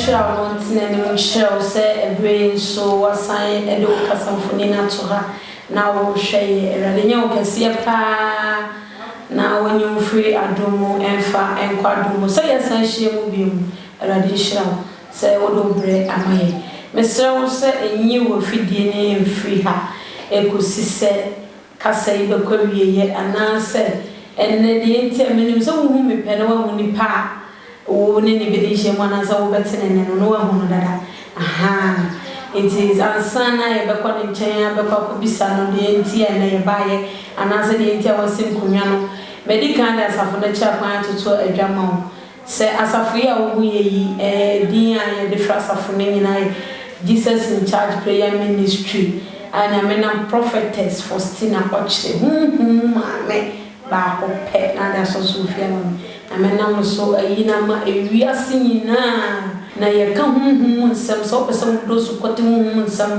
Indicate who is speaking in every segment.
Speaker 1: nhyira wo na ɔnte n'anim nkyerɛ wo sɛ ɛberɛ yi nso wasan de wo kasamfonin ato ha na worehwɛ yɛ. Awurade nyɛ wo kɛseɛ paa na ɔnyi wo mfiri adom mu mfa nkɔ adom mu sɛ yɛsan hyia mu bio mu. Awurade nhyira wo sɛ wode wo berɛ ama yɛn. Mesrɛ wo sɛ nyi w'afidie no mfiri ha kɔsi sɛ kasa yi bɛkɔ awieɛ anaasɛ ɛnnɛ deɛ enti a menim sɛ wohu me pɛ na woahu nipa a wo ne no bɛdi nhyiamu anaasɛ wobɛte ne nne no na woahu no dada ahaa enti ansa na yɛbɛkɔ ne nkyɛn abɛkɔ akɔbisa no deɛ enti a ɛnnɛ yɛbaeɛ anaasɛ deɛ enti a wasi nkonnwa no madi kan de asafo no akyiri akwan atoto adwa ma wo Sɛ asafo yi a wohu yɛ yi, din a yɛde frɛ asafo no nyinaa yɛ Jesus in Charge Prayer Ministry a Nyame nam Prophetess Faustina Ɔkyere, Honhom mu maame baako pɛ na ade asɔ so ofie ama me. Nyame nam no so ayi no ama ewiase nyinaa. Na yɛka honhom mu nsɛm, sɛ wopɛ sɛ wodɔ su kɔte honhom mu nsɛm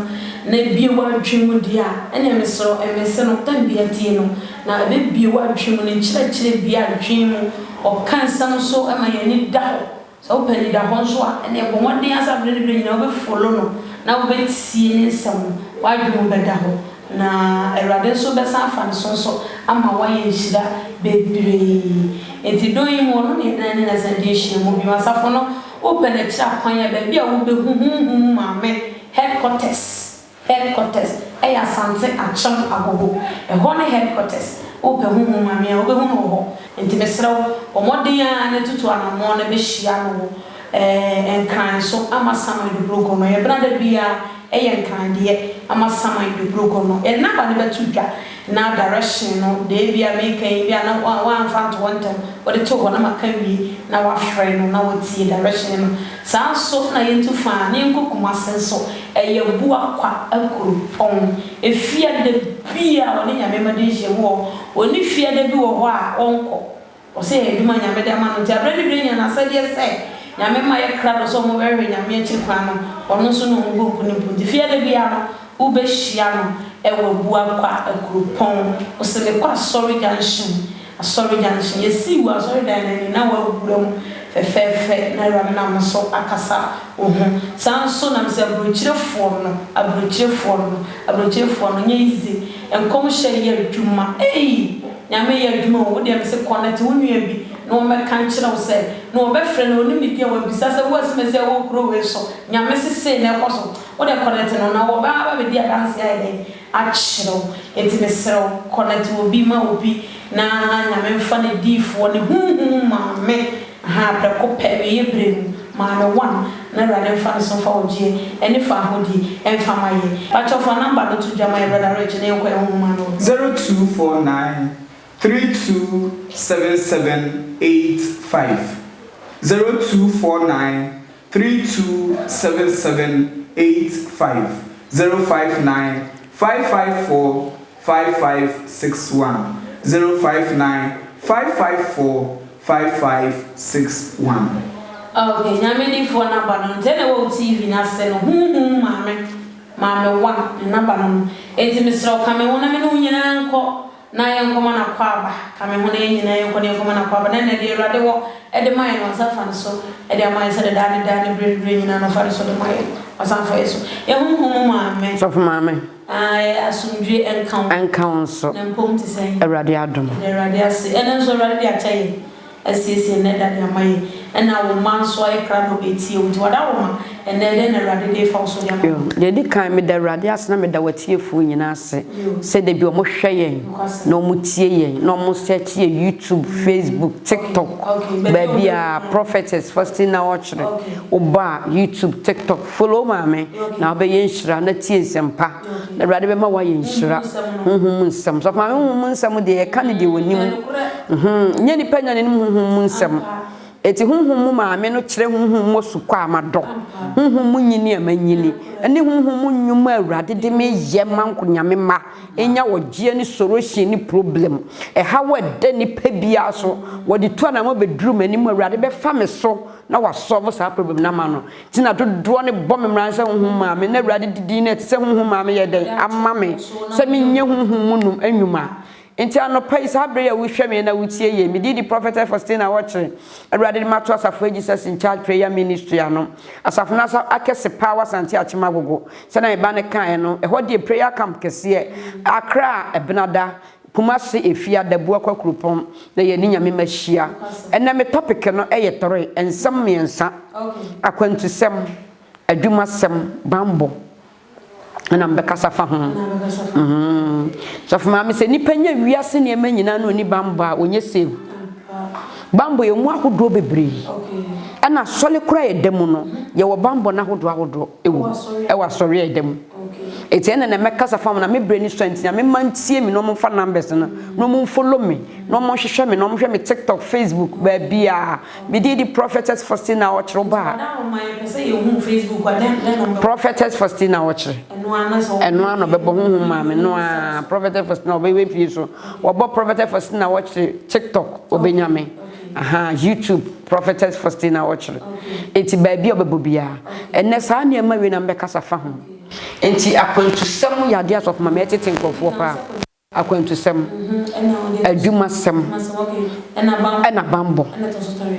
Speaker 1: na ebue w'adwene mu deɛ a, ɛneɛ mesrɛ wo, mmese no, tam biara tie no, na ɛbɛbue w'adwene mu, ne nkyerɛkyerɛ bue adwene mu. Ɔka nsɛm nso ma yɛn ani da hɔ. Sɛ wopɛ anidahɔ nso a, ɛnneɛ bɔ mmɔden ara sɛ berɛ ne berɛ nyinaa wobɛfollow no na wobɛtie ne nsɛm no. W'adwene mu bɛda hɔ, na Awurade nso bɛsan afa ne so nso ama woayɛ nhyira bebree. Enti dɔn yi mu, ɔno ne yɛn ne no asan adi nhyiamu bio. Asafo no, wopɛ no akyiri akwan a, baabi a wobɛhu Honhom mu Maame Headquarters. Headquarters yɛ Asante Akyem Agogo. Ɛhɔ ne headquarters. Wopɛ Honhom Maame a, wobɛhu no wɔ hɔ. Nti mesrɛ wo, bɔ mmɔden ara na tutu anammɔn na bɛhyia no wɔ ɛɛ Nkran so Amasaman Dubrugo no. Yɛ benada biara yɛ Nkran deɛ, Amasaman Dubrugo no. Yɛde number no bɛto dwa na direction no, deɛ ebia meka yi, ebia na woamfa anto hɔ ntɛm, wode too hɔ na maka awie na woafrɛ no na watie direction no. Saa nso na yɛntu fa na yɛnkɔ Kumase nso, ɛyɛ Buakwa kuropɔn. Efiada bi a ɔne Nyame mma di nhyiamu wɔ hɔ. Ɔnni fiada bi wɔ hɔ a ɔnkɔ. Ɔsɛ ɛyɛ adwuma a Nyame de ama no nti aberɛ ne berɛ nyinaa n'asɛdeɛ sɛ Nyame mma yɛ krado sɛ ɔmo bɛhwehwɛ Nyame akyiri kwan no, ɔno nso ne ɔmo bɔ nkonimpo. Nti fiada biara no wobɛhyia no wɔ Buakwa kuropɔn. Ɔsɛ mekɔ Asɔre junction Asɔre junction. Yɛsii wɔ asɔredan no anim na woawura mu fɛfɛɛfɛ na Awurade nam me so akasa wo ho. Saa nso na mesɛ aburokyirefoɔ no, aburokyirefoɔ no, aburokyirefoɔ no, nyɛ easy. Nkɔmhyɛ yɛ adwuma ei! Nyame yɛ adwuma o, wo deɛ mese connect wo nua bi na ɔmmɛka nkyerɛ wo sɛ, na ɔbɛfrɛ na ɔnim ne din a wabisa sɛ wo asimasi a wowɔ kuro wei so, Nyame se sei na ɛkɔ so, wo deɛ connect no na wɔbɛba abɛdi adanseɛ ayɛ dɛn? Akyerɛ wo enti mesrɛ wo connect obi ma obi na Nyame mfa ne diifoɔ ne honhom maame ahaa prɛko pɛ wieɛ berɛ mu maame one na Awurade mfa ne so mfa ɔgyeɛ ɛne faahodie ɛmfa ma yɛ pakyɛw fa number no to dwa ma yɛ brother Rich na yɛnkɔ yɛn honhom ano.
Speaker 2: 0249 32 77 85 0249 3277 85 059 554 5561 059 554 5561.
Speaker 1: Ok nyame difoɔ naba no no nti ɛna ɛwɔ wo TV no ase no huhuu maame maame one ne naba no no enti mesrɛ wo ka me ho na me ne wo nyinaa nkɔ Na yɛnkɔma no akwaaba, ka me ho na yɛn nyinaa yɛnkɔ na yɛnkɔma no akwaaba, na ɛnnɛ deɛ Awurade wɔ de ma yɛn no, ɔnsan fa ne so de ama yɛn sɛdeɛ daa ne daa ne berɛ ne berɛ nyinaa no ɔfa ne so de ma yɛn no, ɔsan fa yɛn so. Yɛn honhom mu maame.
Speaker 3: Sɔfo maame.
Speaker 1: Ae, asomdwie nka wo.
Speaker 3: Nka wo nso.
Speaker 1: Na mpom te sɛn?
Speaker 3: Awurade adom.
Speaker 1: Yɛda Awurade ase. Ɛnnɛ nso Awurade de akyɛ yɛn. Asiesie nnɛ da de ama yɛn. Ɛna wo mma nso ayɛ krado retie wo. Nti wada wo ma ɛnnɛ, dɛn na Awurade de refa wo so de ama
Speaker 3: Yo, deɛ ɛdi kan, meda Awurade ase na meda w'atiefoɔ nyinaa ase sɛ da bi wɔhwɛ yɛn na wɔtie yɛn na wɔn search yɛ YouTube, Facebook, TikTok, baabiara, Prophetess Faustina Ɔkyere, woba a YouTube, TikTok, follow maame na wobɛyɛ nhyira na tie nsɛmpa. Na Awurade bɛma woayɛ nhyira. Honhom mu nsɛm. Sɔfo maame honhom mu nsɛm deɛ yɛka ne deɛ wɔnim. Nyɛ nipa nya n'anim honhom mu nsɛm. Eti honhom mu maame no kyerɛ honhom mu sukɔ a madɔ, honhom mu nyini a manyini, ɛne honhom mu nnwuma a Awurade de me yɛ ma nko Nyame mma nya ɔgyeɛ ne solution ne problem. Ɛhaw a ɛda nipa biara so, wɔde tu anamɔ bɛduru m'anim Awurade bɛfa me so na wasɔlve saa problem no ama no. Nti na dodoɔ no bɔ me mmara sɛ honhom maa me, na Awurade de din no a ɛte sɛ honhom maa me yɛ dɛn? Ama me sɛ menyɛ honhom mu nom nnwuma. Enti anɔpa yi, saa bere yi a wohwɛ me na wotie yei, me din de Prophetess Faustina Ɔkyere. Awurade de mato Asafo A Jesus in Charge Prayer Ministry ano. Asafo no asa akɛse paa wɔ Asante Akyem Agogo. Sɛnea me ba no kaeɛ no, ɛhɔ deɛ prayer camp kɛseɛ, Accra, Ɛbenada, Kumasi, Efia, Dabuakwa Kuropɔn, na yɛne Nyame mma hyia. Ɛnnɛ me topic no yɛ three, nsɛm mmiɛnsa, akwantusɛm, adwumasɛm, banbɔ. Ɛna mebɛkasa fa ho. Sɔfo maame sɛ nipa nya wiase nneɛma nyinaa na ɔni banbɔ a ɔnyɛ save. Banbɔ yɛ mu ahodoɔ bebree. Ɛna asɔre koraa yɛda mu no yɛwɔ banbɔ no ahodoɔ ahodoɔ ɛwɔ mu. Ɛwɔ asɔre a yɛda mu. Eti ɛna na mɛkasa fa ho na me brɛ ni sua nti na me mma ntie me na wɔn mfa numbers no na wɔn follow me na wɔn nhwehwɛ me na wɔn hwɛ me TikTok, Facebook, baabiara. Me din de Prophetess Faustina Ɔkyere
Speaker 1: Nti
Speaker 3: ba a.
Speaker 1: wada hɔ ma yɛpɛ sɛ yɛhu Facebook a dɛn dɛn na ɔbɛbɔ?
Speaker 3: Prophetess Faustina Ɔkyere.
Speaker 1: Ɛno ara na sɛ
Speaker 3: Ɛno ara na ɔbɛbɔ honhom maa me
Speaker 1: video
Speaker 3: no
Speaker 1: no
Speaker 3: ara
Speaker 1: nsa so.
Speaker 3: Prophetess Faustina ɔbɛbɛ pie so. Wɔbɔ Prophetess Faustina Ɔkyere TikTok ɔbɛnya
Speaker 1: Okay
Speaker 3: me.
Speaker 1: okay.
Speaker 3: Ahaa YouTube Prophetess Faustina Ɔkyere.
Speaker 1: Okay.
Speaker 3: Nti baabi a ɔbɛbɔ biara.
Speaker 1: Okay.
Speaker 3: Ɛnnɛ saa nneɛma wei na mebɛkasa fa ho.
Speaker 1: Okay.
Speaker 3: Nti akwantusɛm yɛ adeɛ a sɔfo maame ɛtete nkorɔfoɔ paa. Akwantusɛm, adwumasɛm, ɛna bammɔ,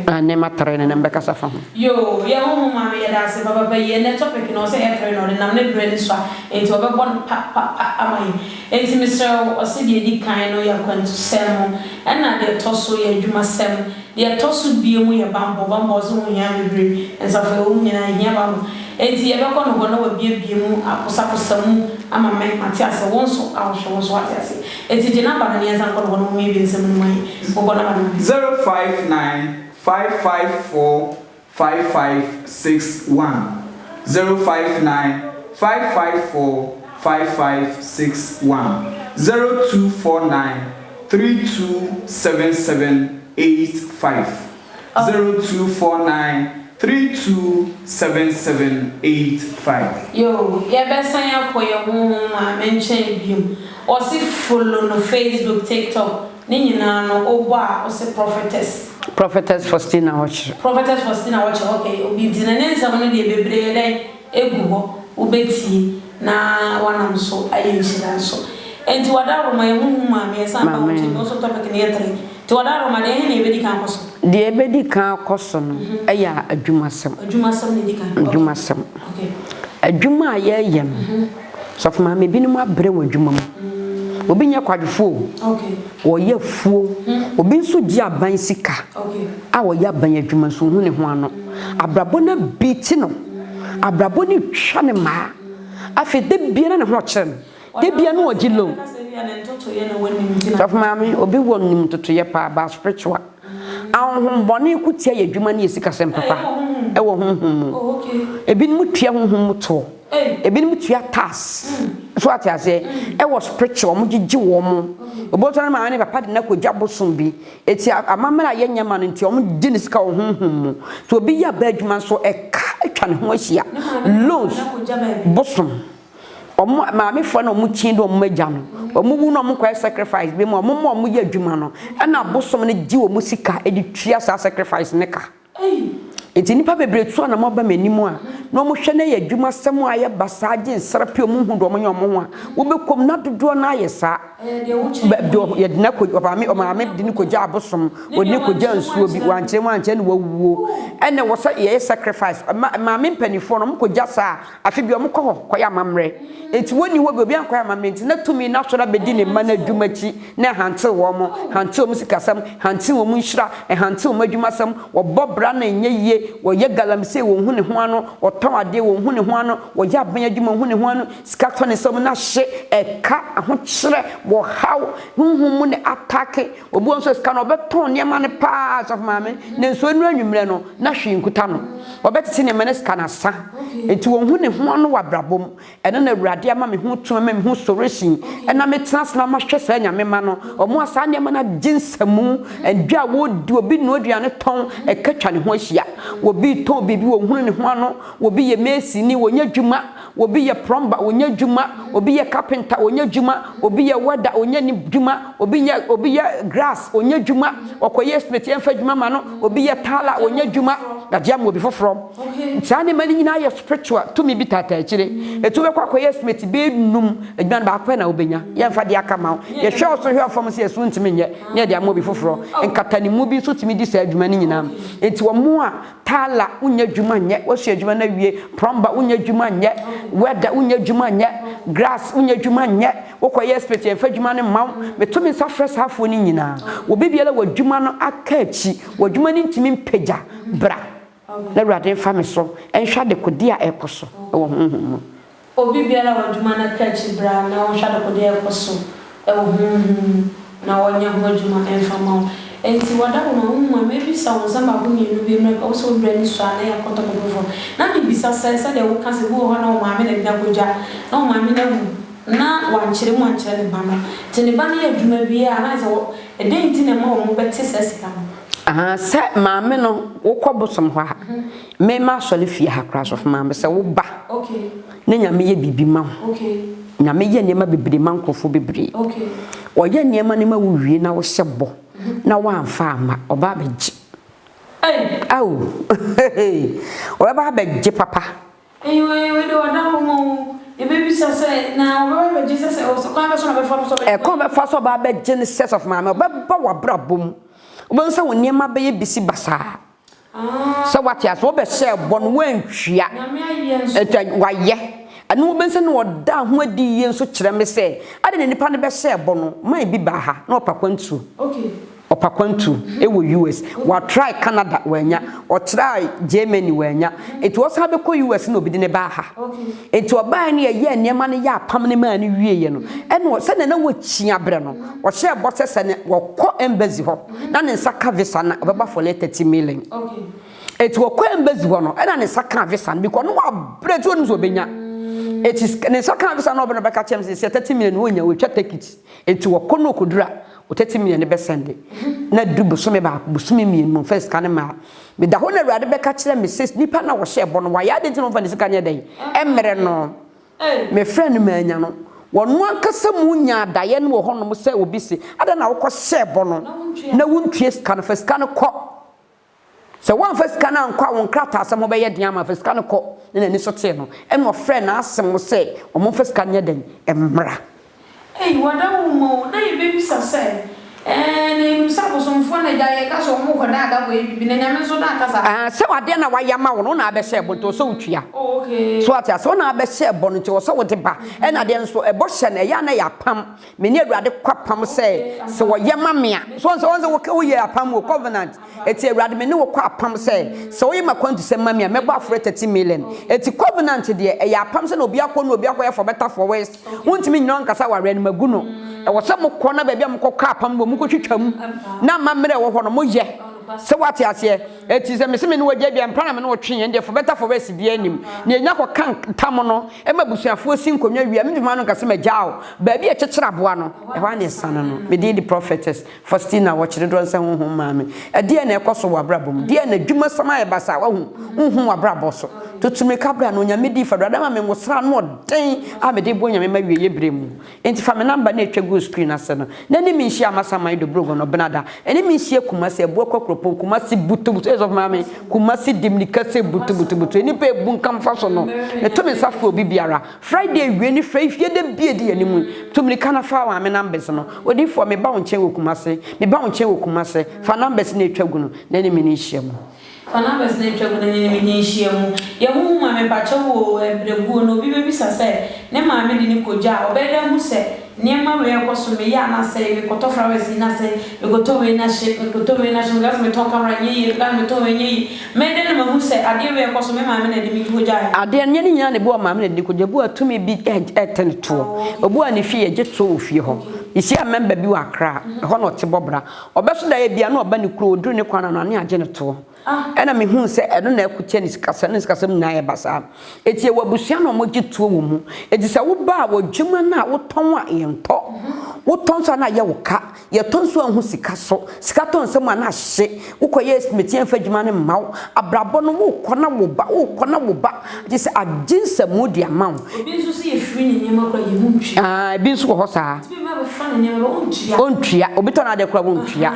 Speaker 3: nneɛma tere no na mebɛkasa fa ho.
Speaker 1: Yoo yɛ honhom maame yɛda ase papapa yi ɛnɛ topic no ɔsɛ ɛyɛ tere na ɔde nam ne brɛ ne sua enti ɔbɛbɔ no pa pa pa ama yɛn enti mesrɛ wo ɔse deɛ edi kan no yɛ akwantusɛm ɛna deɛ ɛtɔ so yɛ adwumasɛm Deɛ ɛtɔ so bio mu yɛ bammɔ. Bammɔ nso ho hia bebree. Nsafo a ɛwɔ mu nyinaa, ɛhia bammɔ. Enti yɛbɛkɔ no hɔ na wabuebue mu, aposaposa mu ama me mate aseɛ. Wo nso a wohwɛ, wo nso woate aseɛ. Enti gye number no na yɛnsan nkɔ no hɔ na wɔmmuebue nsɛm no mu ma yɛn. Bobɔ number no ma me.
Speaker 2: 059 554 5561 059 554 5561 0249 3277 85 0249 3277 85.
Speaker 1: Yoo yɛbɛsan akɔ yɛn honhom maame nkyɛn biom ɔse follow no Facebook tiktok Ne nyinaa no wo bɔ a wo se prophetess.
Speaker 3: Prophetess Faustina Ɔkyere.
Speaker 1: Prophetess Faustina Ɔkyere ok obi nti na ne nsɛm no deɛ bebree dɛn egu hɔ wo bɛ tie na wanam so ayɛ nhyira nso nti wadaworoma yɛ honhom maame yɛ san ba wo nkyɛn bio nso topic no yɛ tere nti wadaworoma deɛ ɛhe na yɛbɛdi kan akɔ so.
Speaker 3: Deɛ yɛbɛdi kan akɔ so no yɛ adwumasɛm.
Speaker 1: Adwumasɛm na ɛdi kan ok.
Speaker 3: Adwumasɛm.
Speaker 1: Ok.
Speaker 3: Adwuma a yɛyɛ no. Sɔfo maame binom abrɛ wɔ adwuma mu. Obi nyɛ kwadwofo o, ɔyɛ afuo. Obi nso gye aban sika a ɔyɛ aban adwuma nso ohu ne ho ano. Abrabɔ no abiiti no. Abrabɔ no retwa ne mmaa. Afei da biara na ne ho rekyere no. Da biara na ɔgye loan. Sɔfo maame, obi wɔ nim ntotoeɛ paa but spiritual. Ahonhommɔne ko tia yɛn adwuma ne yɛn sikasɛm papa wɔ honhom mu. Ebinom tua honhom mu toɔ. Ebinom tua tax. So ate aseɛ? Ɛwɔ spiritual, wɔn gyegye wɔn. Obi nso ne maame ne papa de no akɔgya bosom bi. Eti amammerɛ a yɛnyɛ ma no nti, wɔn gye ne sika wɔ honhom mu. So obi yɛ aba adwuma nso, ɛka atwa ne ho ahyia. Loans, bosom. Wɔn maamefoɔ na wɔn kyin de wɔn agya no. Wɔn wu na wɔn kɔyɛ sacrifice bi mu a, wɔn ma wɔn yɛ adwuma no. Ɛna abosom no gye wɔn sika de tua saa sacrifice no ka. Nti nnipa bebree tu anamɔ ba m'anim a, na wɔhwɛ na ɛyɛ adwumasɛm a ayɛ basaa gye nsra pii a wɔnhu deɛ wɔnyɛ wɔn ho a, wobɛkɔ mu na dodoɔ no ara yɛ saa. Yɛde no akɔ, ɔmaame, ɔmaame de no kɔgya abosom, wɔde no kɔgya nsuo bi, wankyerɛ mu ankyerɛ na wawuo. Ɛna ɛwɔ sɛ yɛyɛ sacrifice. Ma, maame mpanimfoɔ no, wɔkɔgya saa a, afe bi wɔkɔ hɔ kɔyɛ amammerɛ. Nti wɔnni hɔ bi, obiara nkɔyɛ amammerɛ nti na tumi no asɔre abɛdi ne mma no adwuma akyi. na ɛhantew wɔn, hantew wɔn sikasɛm, hantew wɔn nhyira, ɛhantew wɔn adwumasɛm, wɔbɔ bra na ɛnyɛ yie, wɔyɛ galamsey wɔnhu ne ho ano, wɔtɔn adeɛ wɔnhu ne ho ano, wɔyɛ aban adwuma wɔnhu ne ho ano, sika tɔ ne nsam na ahye, ɛka, ahokyerɛ, wɔhaw, honhom mu na atake, obi wɔ nso sika no ɔbɛtɔn nneɛma no paa sɔfo maame, nanso ɛnu anwummerɛ no na hwee nkuta no, ɔbɛtete nneɛma na sika no asa, nti wɔnhu ne ho ano wɔ abrabɔ mu. Ɛno na Awurade ama me ho tumi, ama me ho solution, ɛna me tena ase na mahwɛ saa Nyame mma no, wɔn a saa nneɛma no agye nsamu, ɛdwa a wɔdi, obi noa aduane tɔn, ɛka twa ne ho ahyia, obi tɔn biribi, wɔnhunu ne ho ano, obi yɛ masonni, wɔnyɛ adwuma, obi yɛ plumber, wɔnyɛ adwuma, obi yɛ carpenter, wɔnyɛ adwuma, obi yɛ welder, wɔnyɛ ne dwuma, obi yɛ obi yɛ grass, wɔnyɛ adwuma, ɔkɔyɛ estimate, yɛmfa adwuma ma no, obi yɛ tiler, wɔnyɛ adwuma. yɛagye ama obi foforɔ. Saa nneɛma no nyinaa yɛ spiritual tumi bi taataa akyire. Ɛtu wobɛkɔ akɔyɛ estimate bɛyɛ num, adwuma no baako pɛ na wobɛnya. Yɛmfa deɛ aka ma wo. Yɛhwɛ wo so hwɛ wo fam sɛ yɛso ntumi nyɛ na yɛde ama obi foforɔ. Nkatanimu bi nso tumi di saa adwuma no nyinaa. Enti wɔn a taala wonyɛ adwuma nyɛ, wasua adwuma no awie, plumber wonyɛ adwuma nyɛ, welder wonyɛ adwuma nyɛ, grass wonyɛ adwuma nyɛ, wokɔyɛ estimate yɛmfa adwuma no mma wo. Meto me nsa frɛ saa afoɔ no nyinaa. Obi biara wɔ adwuma no aka akyi, w'adwuma no ntumi mpagya, bra na Awurade mfa me so nhwɛ adekodeɛ a ɛrekɔ so wɔ honhom mu.
Speaker 1: Obi biara a w'adwuma no aka akyi, bra na ɔnhwɛ adekodeɛ a ɛrekɔ so wɔ honhom mu na ɔnyɛ ho adwuma mfa mma wo. Enti w'adawoma wo mu a, mɛbisa wo nsɛm baako mmienu bi mmerɛ wo sɛ wo berɛ ani sɔ a na yɛakɔ topic foforɔ. Na mebisa sɛ, sɛdeɛ woka sɛ bi wɔ hɔ a na wo maame na ɛde no akɔgya, na wo maame no awu na wankyerɛ mu ankyerɛ ne ba no, nti ne ba no yɛ adwuma wie a na ayɛ sɛ wɔ, Ɛdɛn nti na ɛma wɔbɛte saa sika no?
Speaker 3: Ahaa sɛ maame no wokɔ bosom hɔ a me m'asɔre fie ha koraa sɔfo maame sɛ wo ba na nyame yɛ biribi ma wo nyame yɛ nneɛma bebree ma nkurɔfoɔ bebree ɔyɛ nneɛma no ma wo wie na wohyɛ bɔ na woamfa amma ɔba abɛgye ao ɔbɛba abɛgye papa.
Speaker 1: Eyi wei wei de ɔda hɔ ma o. Yɛbɛbisa sɛ, na ɔbɛba abɛgye sɛ sɛ ɔsɛ kwan bɛ so na ɔbɛfa no sɛ ɔbɛgye.
Speaker 3: Ɛkwan ɔbɛfa so ɔba abɛgye ne sɛ sɔfo maame ɔbɛba w'abrabɔ mu. Wobɛhu sɛ wo nneɛma bɛyɛ bisi basaa. Sɛ wate ase wobɛhyɛɛ bɔ no woantwia.
Speaker 1: Nyame ayɛ nso.
Speaker 3: Ɛtwa wayɛ. Ɛno wobɛhu sɛ na ɔda ho adi yie nso kyerɛ me sɛ adɛn na nipa no bɛhyɛɛ bɔ no man bi baa ha na ɔpɛ akwantuo.
Speaker 1: Okay.
Speaker 3: Ɔpa kwantu wɔ US. Wa try Canada wanya. Ɔtry Germany wanya. Nti ɔsan bɛkɔ US na obi de no baa ha. Nti ɔbaeɛ no yɛyɛɛ nneɛma no yɛ apam no maa no wieɛ no, ɛna sɛdeɛ na wɔkyia berɛ no, ɔhyɛɛ bɔ sɛ sɛ ne ɔkɔ embassy hɔ na ne nsa ka visa no a, ɔbɛbɔ afɔre 30 million. Nti ɔkɔ embassy hɔ no, ɛna ne nsa kaa visa no because no wabrɛ nti ɔnim sɛ ɔbɛnya. Nti ne nsa kaa visa no ɔbɛ na ɔbɛka kyerɛ me sɛ sɛ 30 million no ɔnya, ɔtwa ticket. Nti ɔkɔ na ɔkɔduru a, Otete mmienu no bɛsɛnde, na du bosome baako, bosome mmienu mu, mfa sika no mmaa. Meda hɔ na Awurade bɛka kyerɛ me sɛ, nipa no a wɔhyɛɛ bɔ no, wayɛ adɛn nti na wɔmfa ne sika nyɛ dɛn? Mmrɛ no. Mefrɛɛ no mannya no. Ɔno ankasa mu nyaa daeɛ no wɔ hɔnom sɛ obi se, adɛn na wokɔhyɛɛ bɔ no na wontua sika no? Fa sika no kɔ. Sɛ woamfa sika no ankɔ a, wo nkrataasɛm ho bɛyɛ den ama. Fa sika no kɔ. Na n'ani so tee no, ɛnna ɔfrɛɛ n'asem sɛ wɔmfa sika no nyɛ dɛn? Mmra.
Speaker 1: Ei, wɔda wo mu o, na yɛbɛbisa sɛ, Ɛɛ, na yɛnim sɛ abosomfoɔ na agya yɛka sɛ wɔn rekɔda ada akɔyɛ biribi, na Nyame nso da akasa?
Speaker 3: Ɛɛ, sɛ adeɛ na wayɛ ama wo no, wo na abɛhyɛ ɛbɔ nti ɛwɔ sɛ wotua.
Speaker 1: Oh, okay.
Speaker 3: So ate aseɛ? Wo na abɛhyɛ ɛbɔ no nti ɛwɔ sɛ wode ba. Ɛna adeɛ no nso, ɛbɔ hyɛ no, ɛyɛ a na ɛyɛ apam. Me ne Awurade kɔ apam sɛ, sɛ wɔyɛ ma me a, so wɔn sɛ wɔn sɛ woyɛ apam wɔ covenant. Eti Awurade me ne wo kɔ apam sɛ, sɛ woyɛ m'akwantusɛm ma me a, mɛbɔ afɔre 30 million. Eti covenant deɛ, ɛyɛ apam sɛ na obi akɔ na obi akɔyɛ for better for worse. Wontumi nnyina hɔ nka sɛ awareɛ no magu no. Ɛwɔ sɛ mokɔ na baabi a mokɔkɔ apam no wɔ mokɔtwitwa mu na amammerɛ a ɛwɔ hɔ no moyɛ. Sɛ woate aseɛ? Eti sɛ mese me ne wo agya bi a, mpra na me ne wo twe, ɛndeɛ for better for worse biara nnim. Nea ɛnya kɔka ntam no, Ɛma abusuafoɔ si nkonnwa wie a, mentumi mma no nka sɛ magyaa wo. Baabi a ɛkyekyere aboa no, ɛhɔ ara na ɛsane no. Me din de Prophetess Faustina Wɔkyere Dodoɔ Nsa Honhom maa me. Ɛdeɛn na ɛkɔ so wɔ w'abrabɔ mu? Deɛn na adwumasɛm ayɛ basaa? Wahu? Wonhu w'abrabɔ so. Tutu mmirika bra na Onyame dii fa Awurade ama me nwosra ano ɔden a mede bɔ Onyame m'awieɛ berɛ mu. Enti fa me number no a ɛtwa gu screen no ase no na ne me nhyia Amasaman Dobrogo no Benada. Ɛne me nhyia Kumasi Abuakwa Kuropɔn Kumasi butubutu Ei sɔfo maame Kumasi di mirika sɛ butubutubutu Nnipa ebu nka mfa so no Meto me nsa frɛ obi biara Friday awie ne frɛ fie da bi edi anim yi To mirika na fa maame numbers no Odiyifoɔ meba wo nkyɛn wɔ Kumasi Meba wo nkyɛn wɔ Kumasi Fa numbers no a ɛtwa gu no na ɛne me nhyia mu.
Speaker 1: Fa numbers no atwa gu na ne ne me nhyia mu. Yɛ ho hu ma mepakyɛw oo ɛbrɛguo no obi bɛbisa sɛ ne maame de no kɔgya a ɔbɛyɛ dɛn ahu sɛ nneɛma wei ɛkɔ so meyɛ a na asɛe mekɔtɔ flowers yi na asɛe mekɔtɔ wei na ahye mekɔtɔ wei na ahye meka sɛ metɔn camera nyɛ yie meka sɛ metɔn wei nyɛ yie mɛyɛ dɛn na mahu sɛ adeɛ wei ɛkɔ so me maame na ɛde me kɔgyaeɛ.
Speaker 3: Adeɛ no nyɛ ne nyinaa na ebi wɔ maame na ɛde kɔgya ebi wɔ a tumi bi ɛtɛ no toɔ obi wɔ a ne fie yɛgye toɔ wɔ fie hɔ mehyia member bi wɔ Accra ɛhɔ na ɔte bɔ bra Ɔbɛso daeɛ bi a na ɔba ne kuro, ɔduru ne kwan ano a ne agye no toɔ. Ɛna mehuu sɛ ɛno na ɛko tia ne sikasɛm, ne sikasɛm nyinaa yɛ basaa. Enti yɛwɔ abusua na wɔgye toɔ wɔ mu. Enti sɛ woba a w'adwuma no a wotɔn a yɛntɔ. Wotɔ nso a na ayɛ wo ka. Yɛtɔ nso a nhu sika so. Sika tɔ nsam a na ahye. Wokɔyɛ estimate yɛmfa adwuma no mma wo. Abrabɔ no wokɔ na woba, wokɔ na woba. Gye sɛ agye nsamu de ama wo.
Speaker 1: Obi nso sɛ yɛfiri ne nneɛma koraa a yɛmu ntwi.
Speaker 3: Aah ebi nso wɔ hɔ saa.
Speaker 1: Nti bɛma bɛfa. Ɔntua.
Speaker 3: Ɔntua. Obi tɔ n'adeɛ koraa ɔntua.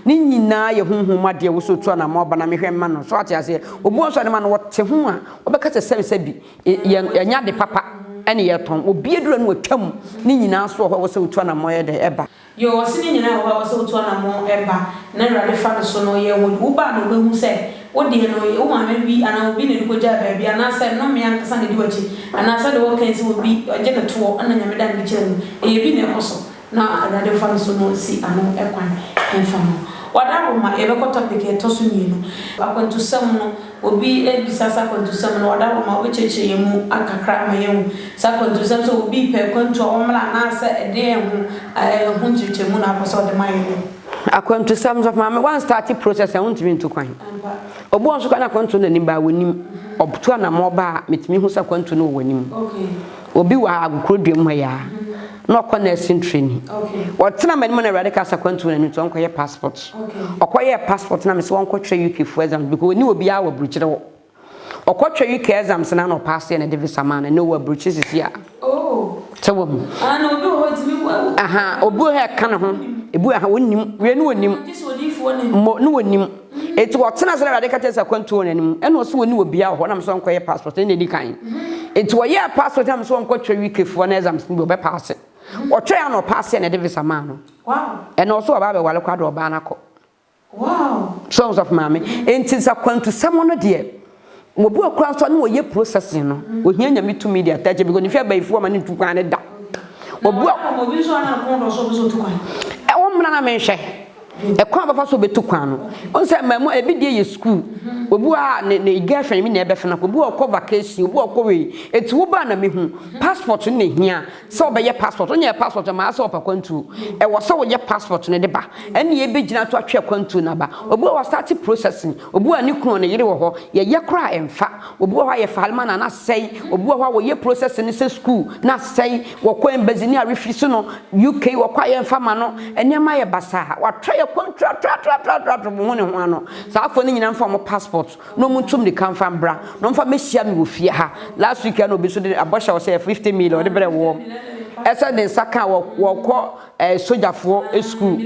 Speaker 3: Ne nyinaa yɛ honhom mu adeɛ wo sɛ otu anamɔ aba na mehwɛ mma no. So ate aseɛ? Obi wɔ nso a ne ma no wɔte ho a wɔbɛka sɛ sɛbi sɛbi yɛn yɛnyɛ ade papa ɛne yɛtɔn. Obi aduru no watwam. Ne nyinaa nso wɔ hɔ a ɛwɔ sɛ otu anamɔ yɛ dɛ ɛba.
Speaker 1: Yoo, ɔse ne nyinaa wɔ hɔ a ɛwɔ sɛ wotu anamɔn ba na Awurade fa no so no yɛ wo wo ba a na ɔbɛhu sɛ wo deɛ no wo maame bi anaa obi na ɛde kɔgyaa baabi anaa sɛ nnome ankasa na ɛdi w'akyi anaa sɛdeɛ wɔka yi sɛ obi ɔgye no toɔ ɛna Nyame da no bi kyerɛ no ɛyɛ bi na ɛkɔ so na Awurade mfa no so no si ano kwan mfa ma wo. W'adaworoma yɛbɛkɔ topic ɛtɔ so mmienu akwantusɛm no Obi rebisa sɛ akwantusɛm no, ɔda hɔ ma wobɛkyerɛkyerɛ yɛn mu kakra ama yɛahu sɛ akwantusɛm sɛ obi repɛ akwantu a ɔmmra anaasɛ ɛdeɛn ho ɛho nkyerɛkyerɛmu na wopɛ sɛ ɔde ma yɛn no.
Speaker 3: Akwantusɛm nso maame wan start process a wontumi ntu kwan. Obi wɔ nso kora na akwantuo n'anim baa w'anim ɔtu anamɔ ba a metumi hu sɛ akwantuo no wɔ w'anim. Obi wɔ agokuro dua mu ha yi ara na ɔkɔ nursing training. Ɔtena m'anim na awurade ka sɛ akwantuo n'anim nti ɔnkɔyɛ passport. Ɔkɔyɛɛ passport na mese ɔnkɔtwerɛ UK foɔ exams because ɔnni obiara wɔ aburukyire hɔ. Ɔkɔtwerɛ UK exams no na ɔpaaseɛ na ɛde visa maa no. Ɛnɛ ɔwɔ aburukyire sisi a. Sɛ wahu. Aha, obi wɔ hɔ a ɛka ne ho. Ebi wɔ ha ɔnnim. Wei no ɔnnim. Mo no ɔnnim. Eti ɔtena ase na awurade ka kyerɛ sɛ akwantuo wɔ n'anim. Ɛna ɔse ɔnni obiara wɔ hɔ na mese ɔnkɔyɛ passport ɛna ɛdi kan. Eti ɔyɛɛ passport na mese ɔnkɔtwerɛ UK foɔ no exams no bi ɔbɛpaase. Ɔtwerɛ a na ɔpaaseɛ na ɛde visa maa no. Ɛna ɔso ɔbaa bɛwale koraa de ɔbaa no akɔ. So ɔsɔfo maame. Enti sɛ kwantusɛm no deɛ obi wɔ koraa nso a na ɔyɛ processing no ohia nyame tumi de atɛkyɛ because ne fie abayifoɔ ma ne ntu kwan ne da. Obi wɔ ɛwɔ mmra na menhwɛ ɛkwan a bɛfa so bɛtu kwan no. Ɔn sɛ mmamu ebi deɛ yɛ school. Obi wɔ a ne ne girlfriend bi na ɛbɛfena kɔ. Obi wɔ ɔkɔ vacation, obi wɔ ɔkɔ wei. Eti wo ba na mehu passport no na ehia. Sɛ ɔbɛyɛ passport, wonyɛɛ passport a maa sɛ ɔpɛ akwantuo. Ɛwɔ sɛ woyɛ passport no de ba. Ɛnna yɛbɛgyina so atwe akwantuo no aba. Obi wɔ hɔ ɔstarte processing, obi wɔ hɔ a ne kunu ɔne yere wɔ hɔ, yɛyɛ koraa a ɛmfa. Obi wɔ hɔ a yɛfile ma no a na asɛe. Obi wɔ hɔ a wɔyɛ processing no sɛ school na asɛe. Wɔkɔ embassy ne arefuse no, UK wɔkɔ a yɛmfa ma no. Nneɛma ayɛ basaa. Watra yɛ kwan tratratratratratra ho ne ho ano. Saa afoɔ no nyinaa mfa wɔn passport. na ɔmo ntu mirika mfa mbra na ɔmfa mɛhyia me wɔ fie ha last week na obi nso de abɔhyɛ wɔ sɛ 50 million ɔde brɛ wɔ ɛsɛ ne nsa ka wɔ wɔkɔ ɛɛ sogyafoɔ school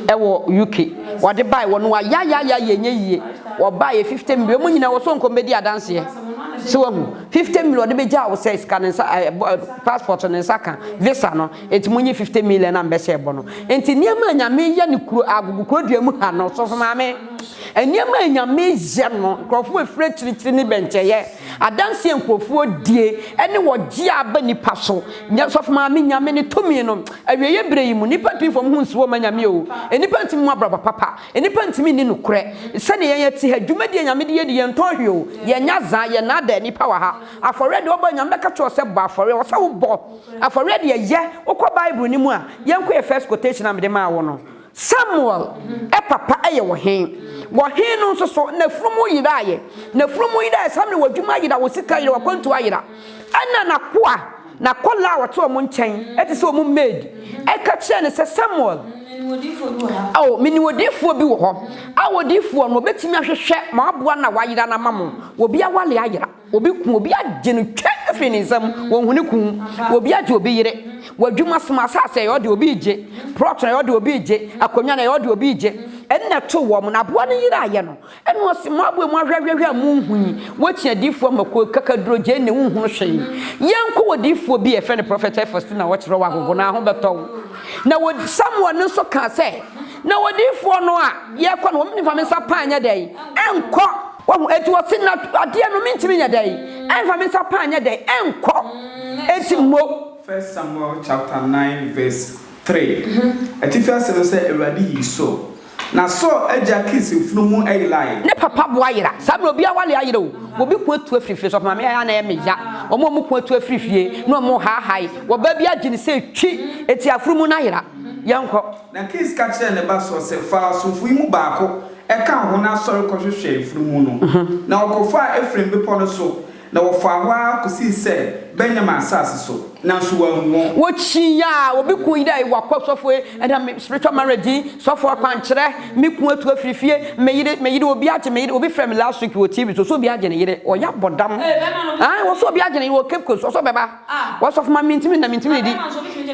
Speaker 3: ɛwɔ UK wɔde bae wɔn ayayaya yɛ nyɛ yie wɔbae yɛ 50 million ɔmo nyinaa wɔ so nkɔm bɛdi adanseɛ sɛ wahu 50 million ɔde bɛgya wo sɛ sika ne nsa ɛɛ passport ne nsa ka visa no eti mo nye 50 million na mbɛhyɛ ɛbɔ no nti nneɛma a nyame yɛ ne kuro agogo kuro dua mu ha no sɔfo maame. Nneɛma a Nyame yɛ no, nkurɔfoɔ a ɛfiri akyirikyiri ne bɛnkyɛeɛ, adanseɛ a nkurɔfoɔ die, ne ɔgyeɛ a aba nnipa so. Nya, Sɔfo Maame, Nyame ne tumi no, awieɛ berɛ yi mu, nnipa ntumi mfa wɔn ho nsi hɔ mma Nyame o. Nnipa ntumi mmɔ abrabɔ papa. Nnipa ntumi nni nokorɛ. Sɛdeɛ yɛn yɛte ha, dwumadie a Nyame de yɛdi, yɛntɔn hwee o. Yɛnyɛ azaa, yɛnnaadaa nnipa wɔ ha. Afɔreɛ deɛ wobɔ a, Nyame bɛka kyerɛ wo sɛ bɔ afɔreɛ. Ɛwɔ sɛ wobɔ. Afɔreɛ deɛ yɛ. Wokɔ Bible no mu a, yɛnkɔ yɛ first quotation a mede maa wo no. Samuel papa yɛ ɔhen. Wɔ hen no nso so, n'afunumu yeraeɛ. N'afunumu yeraeɛ, saa mmerɛ w'adwuma ayera, wo sika ayera, w'akwantuo ayera. Ɛnna n'akoa, n'akwadaa a ɔte wɔn nkyɛn te sɛ wɔn maid, ka kyerɛɛ no sɛ, Samuel, oh, menim odiyifoɔ bi wɔ hɔ a odiyifoɔ no, ɔbɛtumi ahwehwɛ mo aboa no a wayera no ama mo. Obi awale ayera. Obi ku obi agye no twɛ afiri ne nsam, wɔnhu ne kum. Obi agye obi yere. W'adwuma som asase ɛyɛ ɔde obi regye. Plot no ɛyɛ ɔde obi regye. Akonnwa no ɛyɛ ɔde obi regye. Ɛnna ɛtoo wɔn, na aboa no yeraeɛ no, ɛnna ɔse, Mo aboa mu ahwɛhwɛhwɛ a monhu yi, woakyi adiyifoɔ mako, kakaduro, gyeene, wonhunu hwee. Yɛnkɔ odiyifoɔ bi a yɛfrɛ no Prɔfɛt Faustina hɔ kyerɛ wo agogo na ho bɛtɔ wo. Na Samuel no nso kaa sɛ, Na odiyifoɔ no a yɛrekɔ no, wɔmfa me nsa paa nyɛ dɛn? Ɛnkɔ. Wahu? Enti ɔse, na adeɛ no mentumi nyɛ dɛn? Ɛmfa me nsa paa nyɛ dɛn? Ɛnkɔ. Enti mo.
Speaker 2: First Samuel chapter 9 verse 3, Atifi asɛm ne sɛ, Awurade yii Saul. Na Saul agya Kis mfunumu yerae.
Speaker 3: Ne papa bo ayera. Saa berɛ obiara wale ayera o. Obi ko atu afiri fie. Sɔfo maame ayɛ a na ɛyɛ me ya. Wɔn a wɔn ko atu afiri fie na wɔn haahae. Ɔbaa bi agye no sɛ twi. Enti afunumu no ayera. Yɛnkɔ.
Speaker 2: Na Kis ka kyerɛɛ ne ba Saul sɛ, Fa asomfo yi mu baako ka wo ho na sɔre kɔhwehwɛ mfunumu no. Na wɔkɔfaa Efraim bepɔ no so, na wɔfaa hɔ ara kosii sɛ Benyamin asase so, nanso wɔanhu wɔn.
Speaker 3: Wokyi a obi kun yi dɛ wakɔ sɔfo yi ɛna me spiritual marriage yi sɔfo akwankyerɛ me kun atu afiri fie me yere me yere obi agye me yere obi frɛ me last week wɔ TV so so obi agye ne yere ɔyɛ abɔdam ae wɔ so obi agye ne yere wɔ Cape Coast ɔsɔ bɛba wɔ sɔfo ma mentimi na mentimi di.